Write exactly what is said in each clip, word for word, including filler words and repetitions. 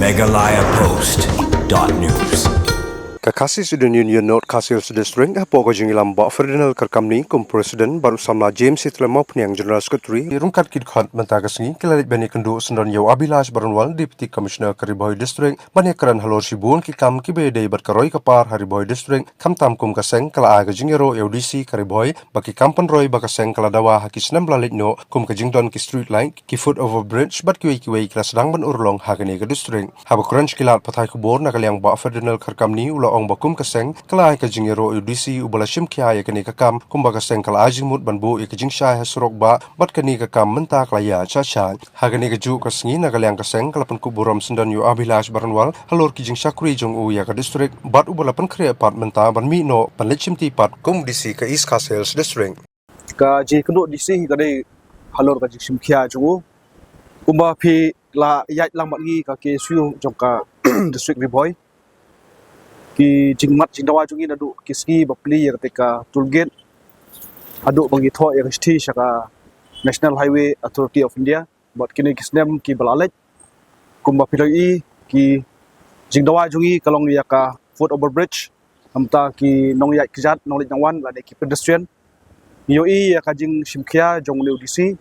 Meghalaya Post dot news. Ka Khasi Student Union North Khasi Hills District, hapoh ka jingïalam Bah Ferdinand Kharkamni kum President, bad u samla James Hitlem Mawphniang, General Secretary, ryngkat ki dkhot mynta ka sngi ki la leit ban ïakynduh syndon ïa u Abhilash Baranwal, Deputy Commissioner ka Ri Bhoi District, ban ïakren halor shibun ki kam kiba ïadei bad ka roi ka par ha Ri Bhoi District, khamtam kum ka seng ka la ai ka jingïaroh ïa u D C ka Ri Bhoi ba ki kam pynroi ba ka seng ka la dawa ha ki snem ba la leit noh, kum ka jingdon ki street light, ki foot over bridge bad kiwei kiwei, ki la sdang ban urlong ha kane ka district. Haba kren sha ki lad pathai khubor, na ka liang Bah Ferdinand Kharkamni u la ong ba kum ka seng ka la ai ka jingïaroh ïa u D C uba la shim khia ïa kane ka kam, kumba ka seng ka la ai jingmut ban buh ïa ka jingshai ha surok bah, bad kane ka kam mynta ka la ïaid shah shah. Ha kane kajuh ka sngi, na ka liang ka seng ka la pynkup burom syndon ïa u Abhilash Baranwal halor ki jingshakri jong u ïa ka district, bad uba la pynkhreh pat mynta ban mih noh ban leit shimti pat kum D C ka East Khasi Hills District. Ka jingïakynduh D C hi ka dei halor ka jingshim khia jong u. Kumba phi la ïaid lang bad ngi, ka K S U jong ka District Ri Bhoi, ki jingmad jingdawa jong ngi naduh ki sngi ba plie ïa kata ka toll gate, haduh ba ngi thoh ïa ka shithi sha ka National Highway Authority of India, bad kine ki snem kiba la leit. Kumba phi la ïohi, ki jingdawa jong ngi ka long ïa ka foot over bridge, namar ki nongïaid kjat, nongleit nongwan lane ki pedestrian. Ngi ïohi ïa ka jingshim khia jong u D C,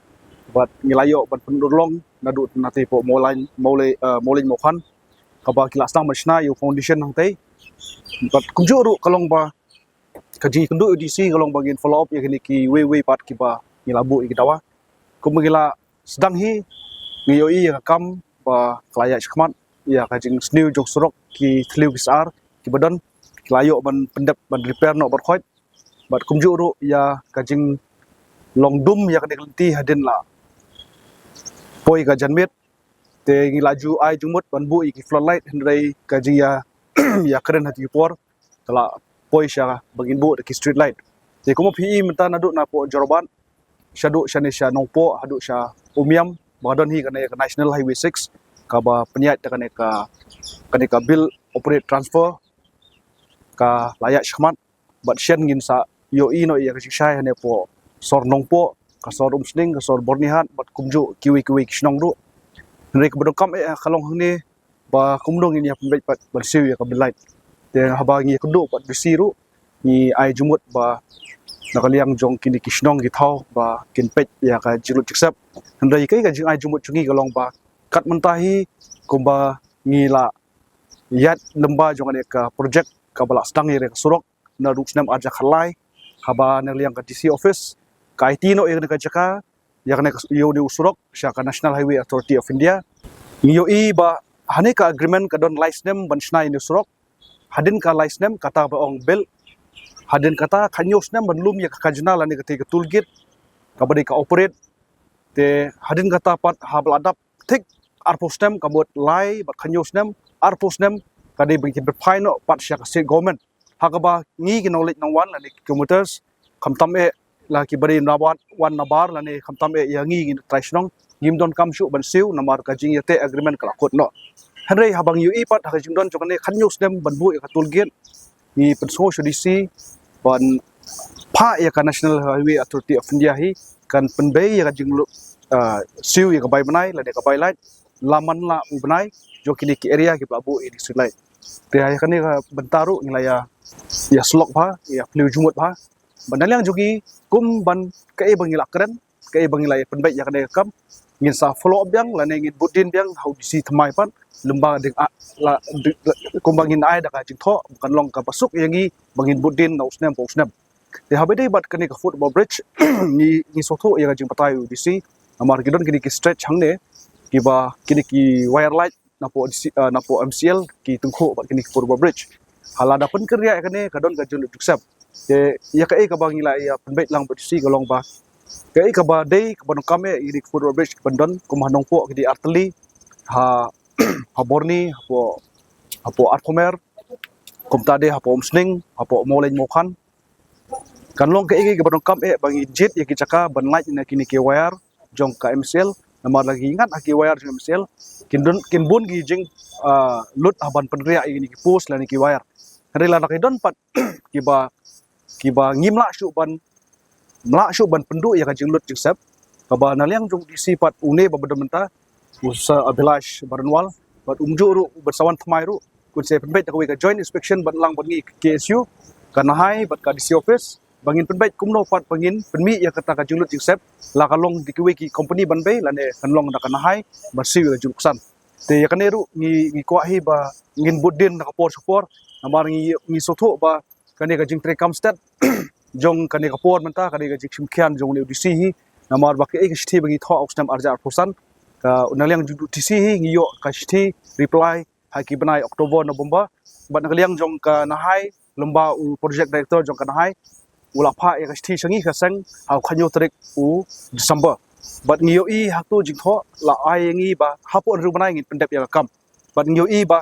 bad ngi la ïoh ban pynurlong naduh na te poh Mawlai, Mawlai, eh, Mawlai Mawkhan, kaba ki la sdang ban shna ïa u foundation hangtei. Bad kumjuh ruh ka long ba ka jingïakynduh ïa u D C ka long ba ngin follow up ïa kine kiwei kiwei pat kiba ngi la buh ïa ki dawa. Kumba ngi la sdang hi, ngi ïohi ïa ka kam ba ka la ïaid shakhmat, ïa ka jingsniew jong surok, ki thliew ki sar kiba don, ki la ïoh ban pyndep ban repair noh baroh khoit. Bad kumjuh ruh ïa ka jinglong dum ïa kane ka lynti hadien la poi ka janmiet, te ngi la ju ai jingmut ban buh ïa ki floodlight, hynrei ka jingïa, ïakren ha kine ki por ka la poi sha ba ngin buh da ki street light. Te kumba phi i mynta naduh na poh Jorabat shaduh shane sha Nongpoh haduh sha Umiam, ba don hi kane ka National Highway six, kaba pynïaid da kane ka, kane ka bill operate transfer, ka la ïaid shakhmat. Bad shen ngin sa ïohi noh ïa ka jingshai hane poh sor Nongpoh, ka sor Umsning, ka sor Byrnihat, bad kumjuh kiwei kiwei ki shnong ruh. Hynrei kaba donkam eh ka long hangne ba kumno ngin ïa pynbeit pat ban siew ïa ka bill light. Te haba ngi ïakynduh bad D C ruh, ngi ai jingmut ba na ka liang jong kine ki shnong ki thaw ba kin peit ïa ka jinglut jingsep. Hynrei kaei ka jingai jingmut jong ngi ka long ba kat mynta hi, kumba ngi la ïaid lyngba jong kane ka project kaba la sdang ïa ka surok, naduh snem ar hajar khatlai, haba na liang ka D C office ka aiti noh ïa kane ka jaka, ïa kane ka, ïa une u surok sha ka National Highway Authority of India. Ngi ïohi ba hane ka agreement ka don lai snem ban shna ïa une u surok. Hadien ka lai snem kata ba ong build, hadien kata khathynñiew snem ban lum ïa ka khajna lane kata ka toll gate kaba dei ka operate. Te hadien kata pat haba la dap thik arphew snem, ka mut lai bad khathynñiew snem, arphew snem, ka dei ban kin pynphai noh pat sha ka state government. Ha kaba ngi ki nongleit nongwan lane ki commuters, khamtam eh la kiba dei na wan, wan nabar lane khamtam eh ïa ngi ngi trai shnong, ngim donkam shuh ban siew namar ka jingïateh agreement ka la kut noh. Hynrei haba ngi ïohi pat ha ka jingdon jong kane khathynñiew snem ban buh ïa ka toll gate, ngi pynsngew sha u D C ban phah ïa ka National Highway Authority of India hi kan pynbei ïa ka jinglut, ah, siew ïa ka bai bnai lane ka bai light la man la u bnai jong kine ki area kiba la buh ïa ki street light. Te ha ïa kane ka bynta ruh ngi la ïa, ïa slok bha, ïa plie jingmut bha. Ban da liang jong ngi kum ban kaei ba ngi la kren, kaei ba ngi la ïa pynbeit ïa kane ka kam, ngin sa follow up biang lane ngin bud dien biang ha u D C thymmai pat lyngba ding a, la, di, la, kumba ngin ai da ka jingthoh ba kan long kaba suk ïa ngi ba ngin bud dien na u snem pa u snem. Te haba ïadei bad kane ka foot over bridge, ngi, ngi sngewthuh ïa ka jingbatai u D C, namar ki don kine ki stretch hangne kiba kine ki wire light napoh D C, ah, napoh M C L ki tyngkhuh bad kine ki foot over bridge. Haba la da pynkynriah ïa kane ka don ka jinglut jingsep. Te ïa kaei kaba ngi la ïa pynbeit lang bad D C ka long ba kaei kaba dei kaba donkam eh ïa kine ki foot over bridge kiban don, kum ha Nongpoh ki dei artylli, ha, ha Byrni hapoh, hapoh Arphew Mer, kumta de hapoh Umsning, hapoh Mawleng Mawkhan. Kan long kaei kaei kaba donkam eh ba ngin jied ïa ki jaka ban lait na kine ki wire jong ka M C L, namar lada ngi ngat ha ki wire jong M C L, kin don, kin bun ki jing, ah, lut ha ban pynriah ïa kine ki post lane ki wire. Hynrei lada ki don pat kiba, kiba ngim lah shuh ban, lah shuh ban pynduh ïa ka jinglut jingsep, kaba na liang jong D C pat une ba ba don mynta, u Sir Abhilash Baranwal, bad um ju ruh ban sa wan thymmai ruh, un sa pynbeit da kawei ka joint inspection bad lang bad ngi ka K S U, ka Nahai bad ka D C office, ba ngin pynbeit kumno pat ba ngin pynmih ïa kata ka jinglut jingsep la ka long da kiwei ki company ban bei lane kan long da ka Nahai ban siew ïa ka jingksan. Te ïa kane ruh ngi ngi kwah hi ba ngin bud dien da ka por sha por, namar ngi ngi sngewthuh ba kane ka jingtrei kam stet jong kane ka por mynta, kane ka jingshim khian jong une u D C hi, namar ba kaei ka shithi ba ngi thoh ha u snem arhajar arphew san, ka na liang jong u D C hi ngi ïoh ka shithi reply ha ki bnai October, November, bad na ka liang jong ka Nahai, lymba u project director jong ka Nahai u la phah ïa ka shithi sha ngi ka seng ha u khathynñiew tarik u December. Bad ngi ïohi ha tu jingthoh la ai ïa ngi ba hapoh hynriew bnai ngin pyndep ïa ka kam. Bad ngi ïohi ba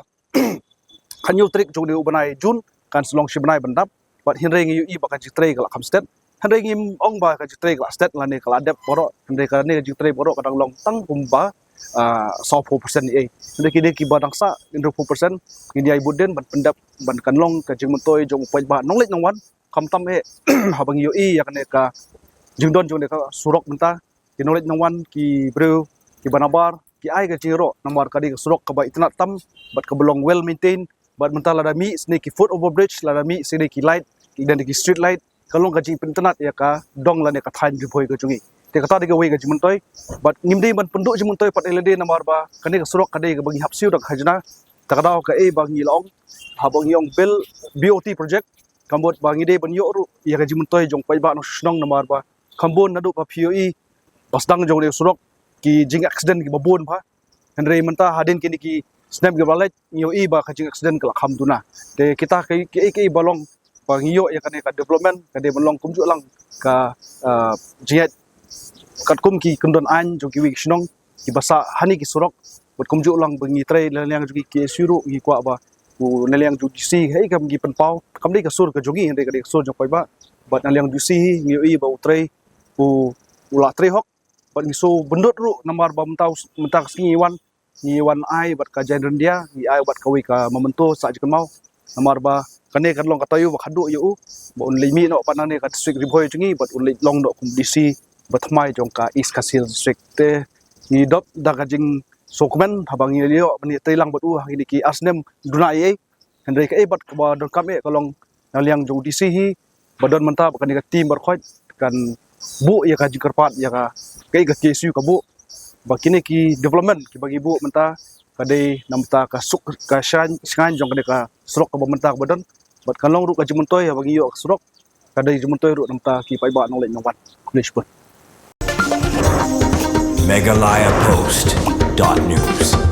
khathynñiew tarik jong une u bnai June kan sa long shi bnai ban dap. Bad hynrei ngi ïohi ba ka jingtrei ka la kham stet. Hynrei ngim ong ba ka jingtrei ka la stet lane ka la dep baroh. Hynrei kane ka jingtrei baroh ka dang long tang kumba, ah, sawphew percent ei. Hynrei kine kiba dang sah hynriewphew percent ngin ïai bud dien ban pyndep ban kan long ka jingmyntoi jong u paidbah nongleit nongwan. Khamtam eh haba ngi ïohi ïa kane ka jingdon jong kane ka surok mynta, ki nongleit nongwan, ki briew kiba nabar ki ai ka jingïaroh namar ka dei ka surok kaba itynnad tam bad kaba long well maintained. Bad mynta lada mih shisha ki foot overbridge, lada mih shisha ki light, ki dan ki street light, ka long ka jingpynitynnad ïa ka dong lane ka thaiñ Ri Bhoi ka jong ngi. Te kata dei kawei ka jingmyntoi. Bad ngim dei ban pynduh jingmyntoi pat ïa lade namar ba kane ka surok ka dei kaba ngi hap siew da ka khajna. Ta ka daw kaei ba ngi la ong, haba ngi ong build B O T project, ka mut ba ngi dei ban ïoh ruh ïa ka jingmyntoi jong paidbah nongshong shnong namar ba kham bun naduh ba phi ïohi ba sdang jong une u surok ki jingaccident kiba bun bha. Hynrei mynta hadien kine ki snem kiba la leit ngi ïohi ba ka jingaccident ka la kham duna. Te kita kiei kiei ba long ba ngi ïoh ïa kane ka development ka dei ban long kumjuh lang ka, ah, jingïaid katkum ki kyndon aiñ jong kiwei ki shnong kiba sah ha kine ki surok. Bad kumjuh lang ba ngi trei na liang jong ki K S U ruh ngi kwah ba u na liang jong u D C hi kam ngi pynpaw, kam dei ka sur ka jong ngi, hynrei ka dei ka sur jong paidbah. Bad na liang jong u D C hi ngi ïohi ba u trei, u u la trei hok. Bad ngi sngewbha bynrut ruh namar ba mynta, mynta ka sngi ngi wan, ngi wan ai bad ka jaiñ ryndia, ngi ai bad kawei ka memento sah jingkynmaw. Namar ba kane kan long ka taïew ba khadduh ïa u ba un leit mih noh pat nangne ka district Ri Bhoi jong ngi bad un leit long noh kum D C ba thymmai jong ka East Khasi Hills District. Te ngi dap da ka jingsngewkmen haba ngi ïoh ban ïatrei lang bad u ha kine ki ar snem duna ei ei. Hynrei kaei pat kaba donkam eh ka long na liang jong u D C hi ba don mynta ba kane ka team baroh khoit kan buh ïa ka jingkyrpad ïa ka, kaei ka K S U ka buh ba kine ki development kiba ngi buh mynta ka dei na bynta ka suk ka shngaiñ, shngaiñ jong kane ka surok kaba mynta kaba don. Bad kan long ruh ka jingmyntoi haba ngi ïoh ka surok, ka dei jingmyntoi ruh na bynta ki paidbah nongleit nongwan. Khublei shibun. Meghalaya Post dot news.